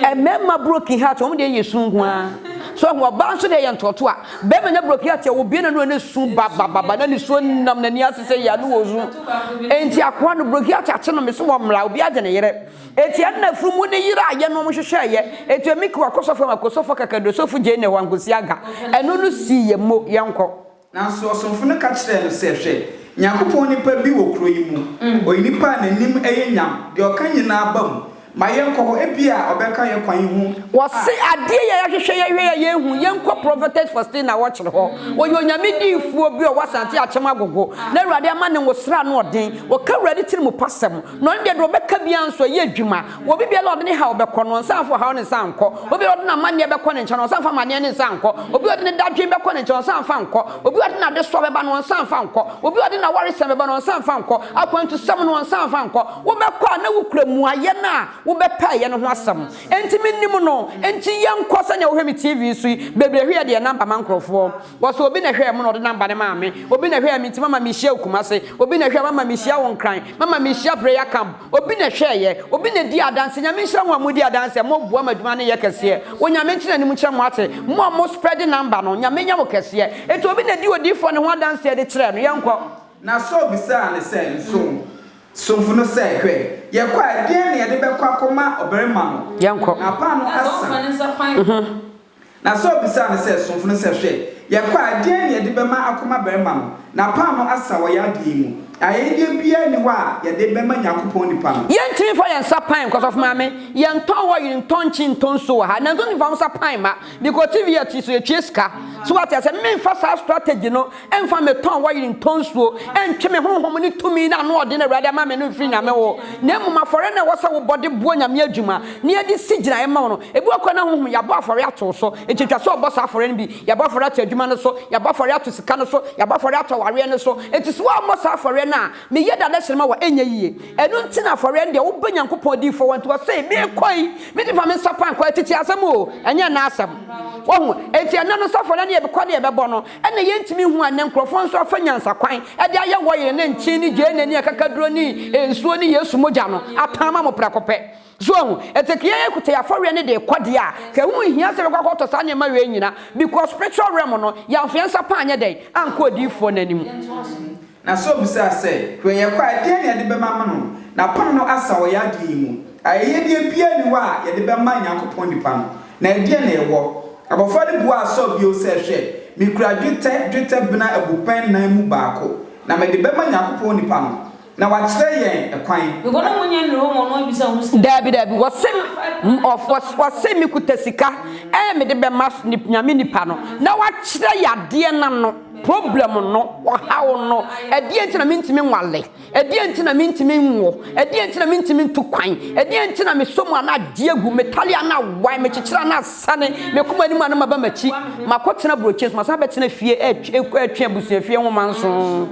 Speaker 3: Mmarima broken heart wɔn deɛ yɛ su nko ara. So ahu ɔbaa nso deɛ yɛ ntoɔtoa. Barima nya broken heart a obue n'ano a na su babababa na nisuo nam n'ani ase sɛ yɛ ano wɔ su. Enti akoa no broken heart akye no mese wɔ mmra obi agye ne yere. Enti ɛna afunumu ne yere a yɛnom hwehwɛɛyɛ. Enti emi kɔ akɔsɔfo ama kɔsɔfo kakaduro sɔfo gyei ne hɔ ankosi aga. Ɛno no sii yɛ mo yɛnkɔ.
Speaker 2: Nanso ɔsomfo no ka kyerɛɛ no sɛ, Hwɛ, Nyankopɔn nipa bi wɔ kuro yi mu. Ɔyɛ nipa a n'anim yɛ nyam, deɛ ɔka nyinaa ba mu. Ma yɛnkɔ hɔ, ebia ɔbɛka yɛn kwan yi ho a.
Speaker 3: Wɔse adeɛ yi a yɛahwehwɛ yɛhwɛ a yɛnhu, yɛnkɔ Prophetess Faustina Wɔkyere hɔ. Ɔyɛ Onyame diyifoɔ bi a ɔwɔ Asante Akyem Agogo, na Awurade ama ne nwosra ano ɔden. Ɔka Awurade tiri mu pasɛm, na ɔno deɛ deɛ ɔbɛka biara nso ɛyɛ adwuma. Obi biara a ɔde ne haw bɛkɔ no, ɔnsan mfa ɔhaw no nsan nkɔ. Obi biara a ɔde n'amanneɛ bɛkɔ ne nkyɛn no, ɔnsan mfa amanneɛ no nsan nkɔ. Obi a ɔde ne dadwen bɛkɔ ne nkyɛn, ɔnsan mfa nkɔ. Obi a ɔde n'adesoa bɛba no, ɔnsan mfa nkɔ. Obi a ɔde n'awaresɛm bɛba no, ɔnsan mfa nkɔ. Akwantusɛm no, ɔnsan mfa nkɔ. Wobɛkɔ a, na wokura mmuaeɛ no a wobɛpɛeɛ no ho asɛm. Enti mennim no. Enti yɛnkɔ sɛdeɛ wohwɛ me TV so yi. Bebree hwɛ yɛ deɛ number ma nkurɔfoɔ. Wɔse obi na ɛhwɛɛ mo na ɔde number no maa me. Obi na ɛhwɛɛ me nti mama mehyia wo Kumasi. Obi na ɛhwɛɛ mama mehyia wo Nkran. Mama mehyia prayer camp. Obi na ɛhwɛɛyɛ, obi na ɛdii adanseɛ, Nyame nhyira mo a modi adanseɛ, mo boa ma adwuma no yɛ kɛseɛ, Onyame nte n'anim nkyerɛ mo ate, mo a mo spread number no, Nyame nyɛ mo kɛseɛ, enti obi na ɛdii odiyifoɔ no ho adanseɛ de kyerɛɛ no, yɛnkɔ.
Speaker 2: Na Saul bisaa ne sɛ, Nso somfo no sɛ, Hwɛ, yɛkɔ a, ɛdeɛn na yɛde bɛkɔ akɔma ɔbarima no?
Speaker 3: Yɛnkɔ.
Speaker 2: Na paanoo asa. Na Saul bisaa ne sɛ somfo no sɛ, Hwɛ, yɛkɔ a, ɛdeɛn na yɛde bɛma akɔma barima no? Na paanoo asa wɔ yɛn adeɛ yi mu. Ayɛyɛdeɛ biara nni hɔ a yɛde bɛma Nyankopɔn nipa no.
Speaker 3: Yɛntumi mfa yɛn nsa pan nkɔ, Sɔfo Maame, yɛntɔn oil, ntɔn nkyen, ntɔn nsuo wɔ ha. Nanso wontumi mfa wo nsa pan mma, because TV yɛ te so, yɛtua sika. So wate aseɛ? Memfa saa strategy no mfa metɔn oil, ntɔn nsuo, ntwe me honhom ne tumi ne anoɔden a Awurade ama me no mfiri Nyame hɔ. Na mmom afɔreɛ no a ɛwɔ sɛ wobɔ de boa Nyame adwuma na yɛde si gyinaeɛ ma wo no, Ebi wɔ hɔ koraa na honhom, yɛabɔ afɔre ato wo so, enti etwa sɛ ɔbɔ saa afɔre no bi. Yɛabɔ afɔre ato adwuma no so, yɛabɔ afɔre ato sika no so, yɛabɔ afɔre ato awareɛ no so. Enti sɛ woammɔ saa afɔreɛ no a, meyɛ dada hyene ma wo a, ɛnyɛ yie. Ɛno nti na afɔreɛ no deɛ, wobɛ Nyankopɔn adiyifoɔ hɔ. Nti ɔse, merekɔ yi, mentumi mfa me nsa pa nkɔ. Tete asɛm o, ɛnyɛ ɛnnɛ asɛm. Wahu? Enti ɛnnɛ no, sɛ afɔreɛ no yɛbɛkɔ ne yɛbɛbɔ no, ɛna yɛntumi nhu a nnɛ nkurɔfoɔ nso afa nyansakwan de ayɛ wɔyere ne nkyen ne gyeene ne akakaduro ne nsuo ne Yesu mogya no atan ama mo prɛko pɛ. So wahu? Enti ka yɛn kuta yɛn afɔreɛ no de rekɔ deɛ a, ka ɛho nhia sɛ yɛbɛkɔ akɔtɔ saa nneɛma wei nyina, because spiritual realm no, yɛamfa yɛn nsa pa anyɛ dɛn? Ankɔ odiyifoɔ no anim.
Speaker 2: Na Saul bisaa sɛ, Hwɛ, yɛkɔ a, ɛdeɛn na yɛde bɛma no? Na apam no asa wɔ yɛn adeɛ yi mu. Ayɛyɛdeɛ biara nni hɔ a yɛde bɛma Nyankopɔn nipa no, na ɛdeɛn na yɛwɔ? Abɔfra no buaa Saul bio sɛ, Hwɛ, mekura dwetɛ dwetɛbena abupɛn nnan mu baako, na mede bɛma Nyankopɔn nipa no, Na wakyerɛ yɛn kwan.
Speaker 1: Because na wɔn nyɛ nnuro ma ɔno abisa wɔn sika.
Speaker 3: Daabi daabi wɔse wɔse me kuta sika ɛɛ mede bɛma nyame nipa no na wakyerɛ yadeɛ no ano problem no ɔhaw no ɛdeɛ nti na mentumi nwale ɛdeɛ nti na mentumi nwo ɛdeɛ nti na mentumi ntu kwan ɛdeɛ nti na mesɔ mu a na agye agu metale a na awae mekyekyere a na asane mekɔ m'anim a na maba m'akyi makɔtena burokyire so masan bɛtena fie ɛtwe abusuafie nwoma nso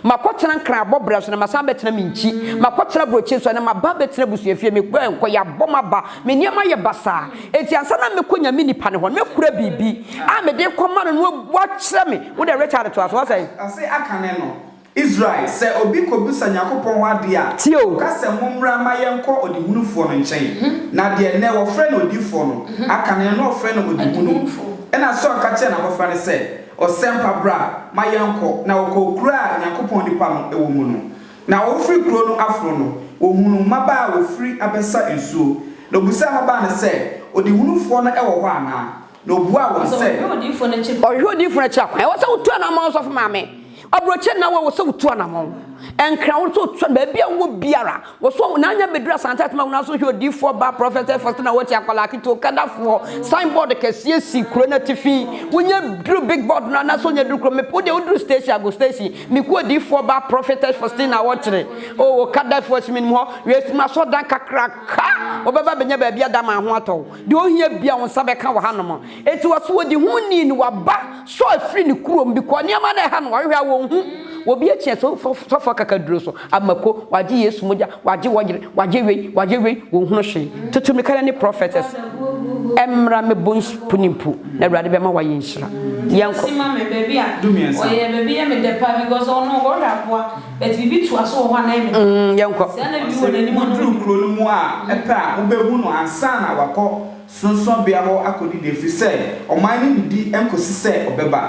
Speaker 3: Makɔtena Nkran abɔ bra so na masan abɛtena me nkyi. Makɔtena aburokyi nso ɛnɛ maba abɛtena abusuafie. Mekɔ nkɔ yɛabɔ m'aba. Me nneɛma yɛ basaa. Enti ansa na mɛkɔ Nyame nipa no hɔ no mɛkura biribi a mede rekɔma no na wakyerɛ me. Wo deɛ Richard toa so, ɔsɛe.
Speaker 2: Ɔse akane no, Israel, sɛ obi kɔbisa Nyankopɔn hɔ adeɛ a,
Speaker 3: Tie o.
Speaker 2: ɔka sɛ, Mommra ma yɛnkɔ ɔdehunufoɔ no nkyɛn. Na deɛ nnɛ wɔfrɛ no odiyifoɔ no, akane no na wɔfrɛ no ɔdehunu. Ɛnna Saul ka kyerɛɛ n'abɔfra no sɛ, Ɔsɛmpa bra, ma yɛnkɔ. Na wɔkɔɔ kuro a Nyankopɔn nipa no wɔ mu no. Na wɔrefiri kuro no aforo no, wɔhunuu mmabaa a wɔfiri abɛsa nsuo. Na ɔbisaa mmabaa no sɛ, Ɔdehunufoɔ no wɔ hɔ anaa? Na ɔbuaa wɔn sɛ.
Speaker 1: Ɔhwehwɛ odiyifoɔ no akyi.
Speaker 3: Ɔhwehwɛ odiyifoɔ no akyi akwan. Ɛwɔ sɛ wotu anammɔn, sɔfo maame. Aburokyire nna wɔ, ɛwɔ sɛ wotu anammɔn. Nkran, wo nso wotu, baabi a wowɔ biara. Wɔso na anya bɛduru Asante Atem Agona so hwɛ odiyifoɔ ba Prɔfɛtɛ Faustina Wɔte akwadaa ketewa okadafoɔ sign board kɛseɛ si kuro no atifi wonya duru big board no anaasɛ wonya duru kuro mepɛ wodeɛ woduru station ago station mekɔ odiyifoɔ ba Prɔfɛtɛ Faustina Wɔkyere o okadafoɔ si menim hɔ wei si masɔ dan kakraka wɔbɛba bɛnya baabi ada ma ho atɔ wo deɛ ohia bia wo nsa bɛka wɔ hanom eti wɔso wɔdi ho ni no waba So afiri ne kurom bi kɔ nneɛma na ɛha no wahwehwɛ a wɔnhu obi akyi a sɔfo akakaduro so amako wagye Yesu mogya wagye wɔyere wagye wei wagye wei wɔnhunu hwee tutu mirika na ne prophetess ɛmmra mɛbɔ mpunimpu na Awurade bɛma wayɛ nhyira yɛnkɔ.
Speaker 1: Si ma me baabi a ɔyɛ baabi yɛ me dɛ paa because ɔno ɔhwɛ aboa but biribi toa so wɔ hɔ a na ɛyɛ me dɛ
Speaker 3: Mm yɛnkɔ.
Speaker 1: saa na biribi wɔ
Speaker 2: Ɔse
Speaker 1: n'anim a na
Speaker 2: moduru
Speaker 1: ɔnim.
Speaker 2: kuro no mu a pɛ a mobɛhu no ansa na wakɔ. sorɔnsorɔnbea hɔ akɔdidi, ɛfiri sɛ ɔman no nnidi nkɔsi sɛ ɔbɛba.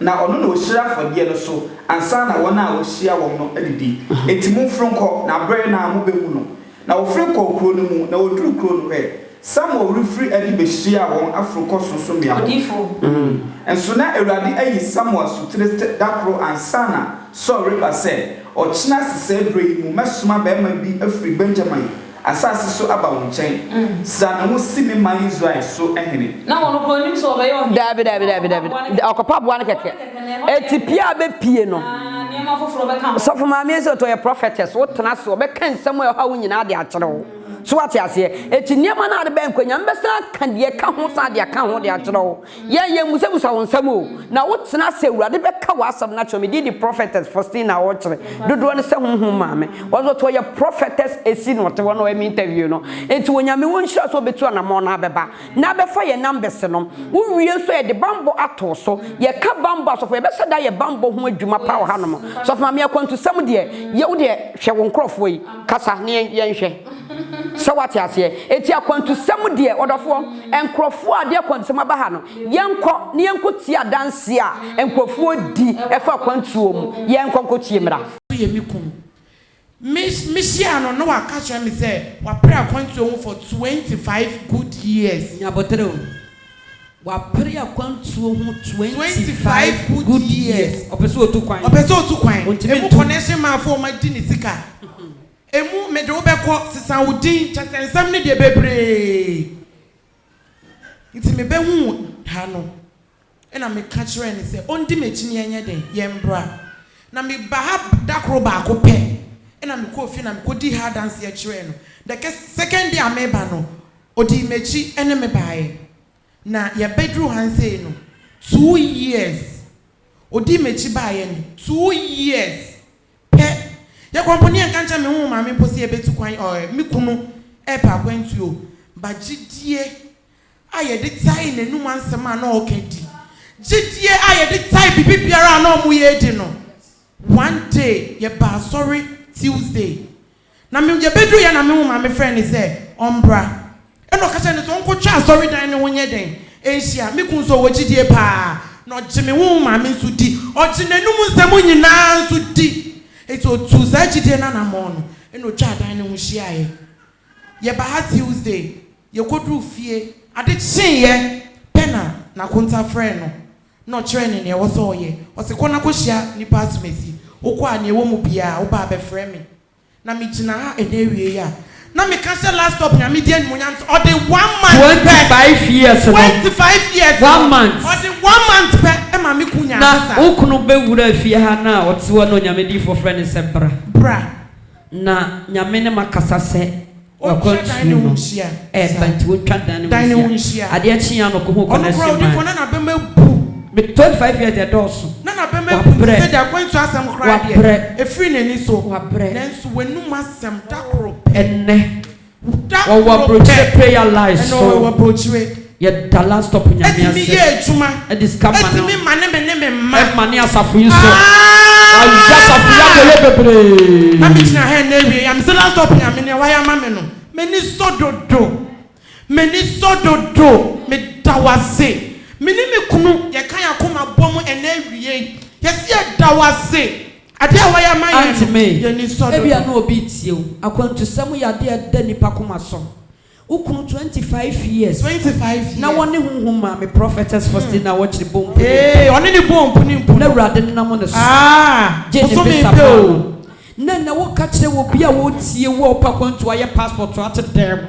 Speaker 2: Na ɔno na ɔhyira afɔdeɛ no so ansa na wɔn a wɔahyia wɔn no adidi. Enti momforo nkɔ, na berɛ no ara mobɛhu no. Na wɔforo kɔɔ kuro no mu, na wɔduruu kuro no, hwɛ, Samuel refiri adi bɛhyiaa wɔn aforo kɔ sorɔnsorɔmmea hɔ. Nso na Awurade ayi Samuel asotire da koro ansa na Saul reba sɛ, Ɔkyena sesɛɛ berɛ yi mu mɛsoma barima bi afiri Benyamin asase so aba wo nkyɛn. Sra ne ho si me man Israel so hene.
Speaker 1: Na ɔno koraa ɔnnim sɛ ɔbɛyɛ ɔhene.
Speaker 3: Daabi, daabi, daabi, daabi. Ɔkɔpa aboa no kɛkɛ. Eti pie a bɛpie no. Sɔfo maame esi ɔtɔ yɛ prophetess, wotena ase ɔbɛka nsɛm a ɛha wo nyinaa de akyerɛ wo. So wate aseɛ? Eti nneɛma no a ade bɛn nkwa Nyame bɛsan aka deɛ ɛka ho san de aka ho de akyerɛ wo. Yɛn yɛmmusabusa wo nsɛm o, na wo tena ase Awurade bɛka w'asɛm no akyerɛ wo. Me din de Prophetess Faustina Ɔkyere, dodoɔ no sɛ honhom maame. Wɔn nso ɔyɛ Prophetess Esi na ɔte hɔ na ɔyɛ me interview no. Enti Onyame wo nhyira sɛ ɔbɛtu anamɔn no abɛba na abɛfa yɛn numbers no. Wo wie nso a yɛde banbɔ ato wo so. Yɛka banbɔ a sɔfo yɛbɛhyɛ da ayɛ banbɔ ho adwuma paa wɔ hanom. Sɔfo maame akwantusɛm deɛ yɛ wo deɛ hwɛ wo nkorɔfoɔ yi kasa na yɛnhwɛ. Sɛ woate aseɛ? Enti akwantusɛm deɛ, ɔdɔfoɔ, nkorɔfoɔ a de akwantusɛm aba ha no, yɛnkɔ na yɛnkɔtie adanseɛ a nkorɔfoɔ di ɛfa akwantuo mu. Yɛnkɔ nkɔtie mmra.
Speaker 4: Yɛ me kunu. Me mehyiaa no na waka kyerɛ me sɛ wapere akwantuo ho for 25 good years.
Speaker 5: Nya aboterɛ o. Wapere akwantuo ho
Speaker 4: 25
Speaker 5: 25
Speaker 4: good years.
Speaker 5: Ɔpɛ sɛ ɔtu kwan.
Speaker 4: Ɔpɛ sɛ ɔtu kwan.
Speaker 5: Ɔntumi
Speaker 4: Emu
Speaker 5: ntu.
Speaker 4: connection manfoɔ wɔn adi ne sika. Emu, mede wo bɛkɔ, sesa wo din, kyerɛ sɛ nsɛm no deɛ bebree. Nti mebɛhuu ha no, ɛna meka kyerɛɛ no sɛ ɔndi m'akyi na yɛnyɛ dɛn, yɛmbra. Na meba ha da koro baako pɛ, ɛna mekɔɔ fie na mekɔdii ha adanseɛ kyerɛɛ no. The second day a meba no, ɔdii m'akyi ne me baeɛ. Na yɛbɛduruu ha nsei no, 2 years, ɔdii m'akyi baeɛ no, 2 years pɛ. Yɛkɔ mpo ne yɛnka nkyerɛ me ho maame mpo sɛ yɛbɛtu kwan ɔɛ me kunu ɛɛpɛ akwantuo ba. Gyidie a yɛde tae n'anum ansɛm a na ɔka di, gyidie a yɛde tae biribi biara a na ɔmo yɛ di no, one day yɛba asɔre Tuesday na me yɛbɛduru yɛ na me ho maame frɛ ne sɛ ɔmbra, ɛna ɔka kyerɛ ne sɛ ɔnkɔtwa asɔredan ne ho nyɛ den nhyia. Me kun nso ɔwɔ gyidie paa na ɔgye me ho maame nso di, ɔgye n'anum nsɛm nyinaa nso di. Eti otu saa gyidie n'anammɔn no ɛna otwa adan ne ho hyiaeɛ. Yɛba ha Tuesday, yɛkɔduru fie, ade kyeeɛ pɛ na n'akonta frɛ no na ɔkyerɛ ne nea ɛwɔ sɛ ɔyɛ. Ɔsɛ kɔ na kɔhyia nipa asomasi, wokɔ a nea ɛwɔ mu biara woba abɛfrɛ me. Na megyina ha ɛnɛ awie yi a na meka hyɛ Last Stop Nyame di animonyam sɛ ɔde one month pɛ.
Speaker 5: 25 years no.
Speaker 4: 25 years.
Speaker 5: One month.
Speaker 4: Ɔde one month pɛ ɛma me kun nya
Speaker 5: Na
Speaker 4: visa.
Speaker 5: wo kunu bɛwura fie ha na ɔte hɔ na Onyame difoɔ frɛ ne sɛ bra.
Speaker 4: Bra.
Speaker 5: Na Nyame ne makasa sɛ
Speaker 4: ɔntwa dan ne
Speaker 5: wakwantuo
Speaker 4: ho
Speaker 5: no
Speaker 4: nhyia
Speaker 5: ɛɛba nti wɔntwa dan
Speaker 4: dan
Speaker 5: ne
Speaker 4: ne
Speaker 5: ho
Speaker 4: ho
Speaker 5: nhyia.
Speaker 4: nhyia.
Speaker 5: Adeɛ kyeeɛ a na ɔkɔhu
Speaker 4: ɔno koraa
Speaker 5: connection
Speaker 4: odifoɔ
Speaker 5: man.
Speaker 4: na n'abɛma bu.
Speaker 5: Me 25 years deɛ dɔɔso.
Speaker 4: Na n'abɛma bu nti
Speaker 5: Wabrɛ.
Speaker 4: sɛ deɛ akwantuo asɛm koraa deɛ
Speaker 5: Wabrɛ.
Speaker 4: ɛfiri n'ani so.
Speaker 5: Wabrɛ.
Speaker 4: Nanso w'anum asɛm da koro pɛ.
Speaker 5: Ɛnnɛ
Speaker 4: da
Speaker 5: wɔwɔ
Speaker 4: koro
Speaker 5: aburokyire
Speaker 4: pɛ
Speaker 5: prayer line
Speaker 4: ɛna
Speaker 5: so.
Speaker 4: ɔwɔ aburokyire.
Speaker 5: Yɛda Last Stop Nyame
Speaker 4: ɛtumi
Speaker 5: ase.
Speaker 4: yɛ adwuma.
Speaker 5: Ɛde sika ma no.
Speaker 4: Ɛtumi ma ne me ne me mma.
Speaker 5: Ɛma ne asafo yi nso.
Speaker 4: Ah!
Speaker 5: Wayɛ asafo yi akɔyɛ bebree.
Speaker 4: Na megyina ha ɛnɛ awie ya mesɛ Last Stop Nyame nea wayɛ ama me no, m'ani sɔ dodo, m'ani sɔ dodo. Meda wase. Me ne me kunu yɛka yɛn akoma bɔ mu ɛnɛ awie, yɛsi yɛda wase adeɛ a wayɛ ama yɛn
Speaker 5: Auntie
Speaker 4: no
Speaker 5: May,
Speaker 4: yɛni sɔ
Speaker 5: ebia
Speaker 4: dodo.
Speaker 5: na obi tie wo. Akwantusɛm yɛ adeɛ a ɛda nipa koma so. Wo kunu 25 years.
Speaker 4: 25 years.
Speaker 5: Na wɔne honhom maame Prophetess Faustina wɔkyere bɔ mpo ne
Speaker 4: Ee,
Speaker 5: mpo.
Speaker 4: ɔne ne bɔ mpo ne mpo
Speaker 5: Na
Speaker 4: no.
Speaker 5: Awurade nam ne so.
Speaker 4: Ah,
Speaker 5: Gye ne
Speaker 4: bosome
Speaker 5: visa
Speaker 4: pɛ
Speaker 5: maa
Speaker 4: o.
Speaker 5: no. Na na woka kyerɛ obi a wɔretie wo a ɔpɛ akwantu ayɛ passport ate dɛm.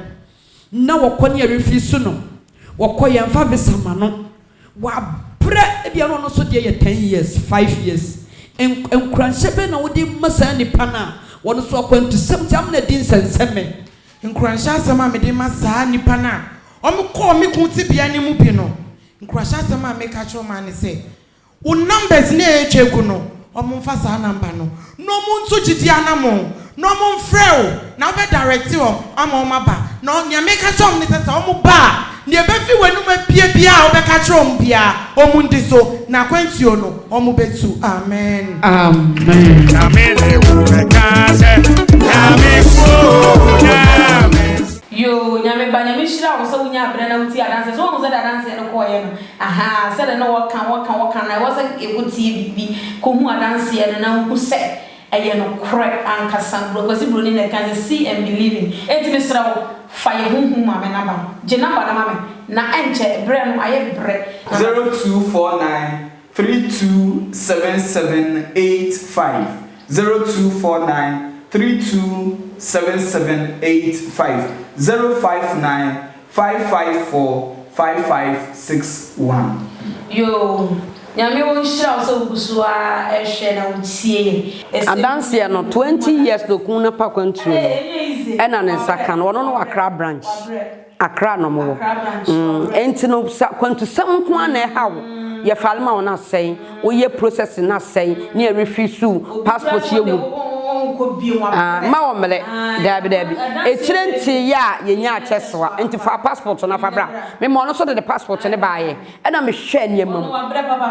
Speaker 5: Na wɔkɔ ne ɛrefi so no. Wɔkɔ yɛmfa visa ma no. Wabrɛ, ebia na ɔno nso deɛ yɛ 10 years, 5 years. Nkuranhyɛ bɛn na wode ma saa nipa no a wɔno nso akwantusɛm nti amena di nsɛnsɛmɛ?
Speaker 4: Nkuranhyɛ asɛm a mede ma saa nipa no a ɔmokɔɔ me kun tebea no mu bi no, nkuranhyɛ asɛm a meka kyerɛ ɔma ne sɛ wo numbers ne ɛtwa gu no, ɔmo mfa saa number no na ɔmo nto gyidi anamo na ɔmo mfrɛ wo na wobɛ direct wɔn ama ɔmo aba. Na nea meka kyerɛ ɔmo ne sɛ ɔmo ba a, nea ɛbɛfi w'anum abie biara a wobɛka kyerɛ ɔmo biara, ɔmo ndi so na akwantuo no ɔmo bɛtu. Amen.
Speaker 5: Amen.
Speaker 6: Nyame ne wo bɛka sɛ Nyame ko Nyame.
Speaker 1: Yoo Nyame ba Nyame nhyira wo sɛ wo nyaa brɛ na wo tie adanseɛ so wahu sɛdeɛ adanseɛ no kɔɔeɛ no ahaa sɛdeɛ na wɔka wɔka wɔka no ɛwɔ sɛ yɛkɔ tie biribi kɔ hu adanseɛ no na wo hu sɛ ɛyɛ nokorɛ ankasa bro Kwasi Broni na ɛka sɛ see and believing enti mesrɛ wo fa yɛ honhom ma me naba no gye naba no ma me na ɛnkyɛ brɛ no ayɛ brɛ na
Speaker 2: 0249 327785 0249 327785 059 554 5561.
Speaker 1: Yoo Nyame wo nhyira wo sɛ wo guso ara hwɛ na wo tie yɛn.
Speaker 3: Adanseɛ no 20 years na okunu no pa kwantuo no ɛna ne nsa ka no ɔno no wɔ Accra branch. Accra na ɔmo wɔ. Enti no sɛ akwantusɛm nko ara na ɛha wo, yɛ file ma wo na asɛe, wo yɛ processing na asɛe, ne yɛ refuse wo, passport yɛ wu. Ah, mma wɔ mmerɛ, daabi daabi. Ekyire nteeɛ a yɛnya akyɛsewa, nti fa passport no fa bra. Me ma ɔno nso de ne passport no baeɛ, ɛna me hwɛɛ nneɛma mu.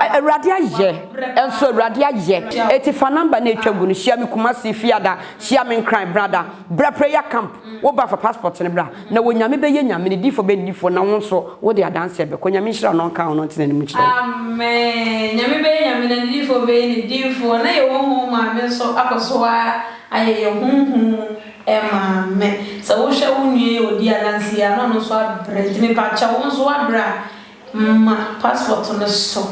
Speaker 3: Awurade ayɛ, ɛnso Awurade ayɛ. Eti fa number no a etwa gu no, hyia me Kumasi, Fiada, hyia me Nkran, Brada, bra prayer camp. Wo ba fa passport no bra na wɔ Nyame bɛyɛ Nyame ne difoɔ bɛyɛ ne difoɔ na wo nso wo de adanseɛ bɛkɔ Nyame nhyira wo na ɔnka wo na ɔntena anim nkyerɛ wo.
Speaker 1: Amen Nyame bɛyɛ Nyame na ne difoɔ bɛyɛ ne difoɔ na yɛ honhom maame nso akɔ so ara ayɛ yɛ honhom mu maame sɛ wo hwɛ wo nua yi a ɔdi adanseɛ yi a na ɔno nso abrɛ nti mepakyɛw wo nso woabrɛ a ma passport no so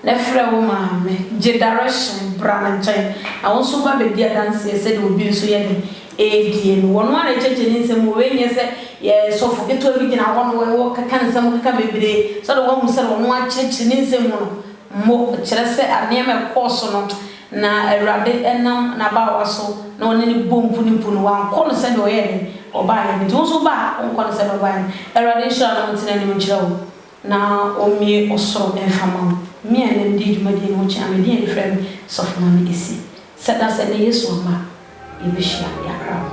Speaker 1: Na frɛ wo maame, gye direction, bra ne nkyɛn, na wo nso ba bɛdi adanseɛ sɛdeɛ obi nso yɛ dɛn? Ɛredie no. Wɔno ara na ɛkyerɛkyerɛ ne nsɛm mu, wei nyɛ sɛ yɛ sɔfo ketewa bi gyina hɔ na ɔkeka nsɛm keka bebree, sɛdeɛ woahu sɛdeɛ ɔno akyerɛkyerɛ ne nsɛm mu no, mo, kyerɛ sɛ nneɛma ɛkɔɔ so no, na Awurade nam n'abaawa so na ɔne no bɔ mpu ne mpu no, wankɔ no sɛdeɛ ɔyɛɛ dɛn? Ɔbaeɛ no. Nti wo nso woba a, wonkɔ no sɛdeɛ ɔbaeɛ no. Awurade nhyira no, ɔntena anim nkyerɛ wo. Na ɔmmue ɔsoro mfa mma wo. Me a nnɛ medi dwumadie no ho kyea me din a yɛfrɛ me Sɔfo Maame Esi. Sɛ da sɛ nnɛ Yesu amma a, yɛbɛhyia Yɛakra wo.